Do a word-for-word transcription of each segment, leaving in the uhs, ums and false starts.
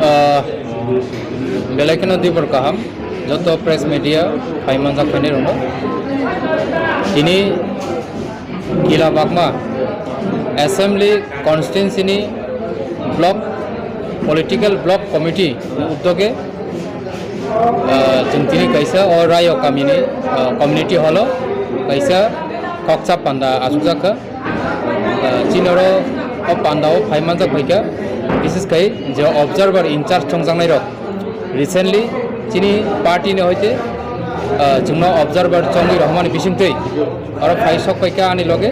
Ah, belai kheno dibor kaham, joto press media phaimanjak phainai rokno. Tini Kila Bagma Assembly Constituency ni Block, Political Block Committee ni uddoge, ah, chwng tini kaisa o Rayo kamini, ah, community hall o kaisa khoksa panda achukjak kha. Ah, chini oro o panda o phai manjak phaikha, bises khai je observer in charge chongjaknai rok recently chini party ni hoite, ah, chwngno observer chongwi rohormani bisingtwi oro phai sok phaikha ani loge,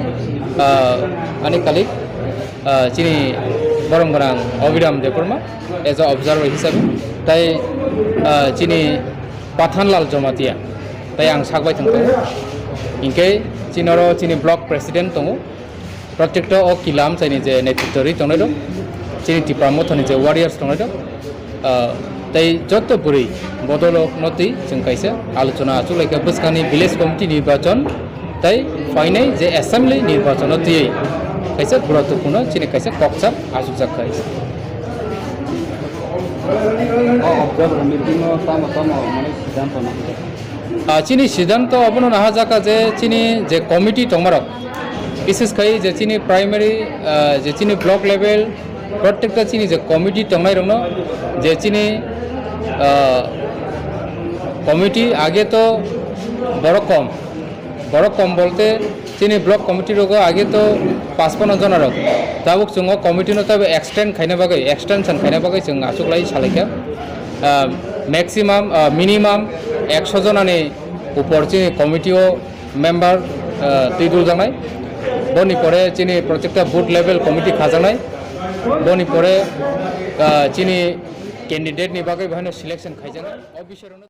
ah, ani colleague, ah, chini borom gwnang Abhiram Debbarma as a observer hisabe, tai, ah, chini Pathanlal Jamatia, tai ang sak bai thang tongo. Hinkhe chini oro chini block president tongo, protekta o Kila amchaini je netritw rwi tongnai rok, chini Tipra Mothani je warriors tongnai rok, ah, tei joto bwrwi bodolokno twi chwng kaisa alochona achuk laikha bwskangni village committee nirbachon tei phainai je assembly nirbachon o twiwi kaisa guruttwpurno chini kaisa kokchap achukjak kha. O observer meeting o tamo tamo mane siddhanto nang? Ah, chini siddhanto abono nahajak kha je chini je committee tongmarok, bises khai je chini primary, ah, je chini block level, protekta chini je committee tongnai rokno je chini, ah, committee age to borok kom, borok kom bolte chini block committee rogo age to pachpanno jona rok, tabuk chwng o committee no tabo extend khaina bagwi, extension khaina bagwi chwng achuk lai salaikha. Ah, maximum, ah, minimum ekso jonani upor chini committee o member, ah, twi duljaknai. Boni pore chini protekta booth level committee khajaknai. Boni pore, ah, chini candidate ni bagwi bahino selection khaijaknai. O bising rokno